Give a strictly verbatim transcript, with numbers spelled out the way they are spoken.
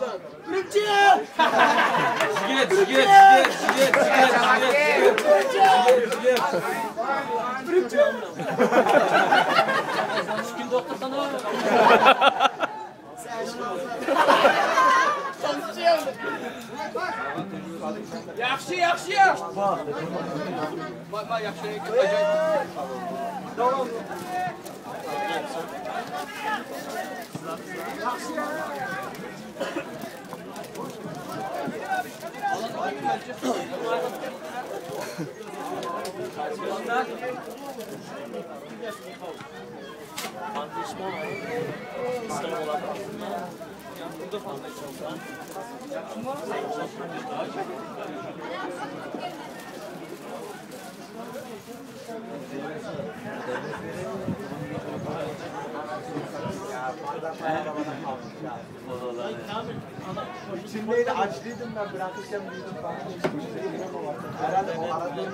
ئۈرۈمچى! ياخشى، ياخشى، ياخشى. İçindeydi, açlıydım ben, bırakacağım dedim. Herhalde o ara döndü.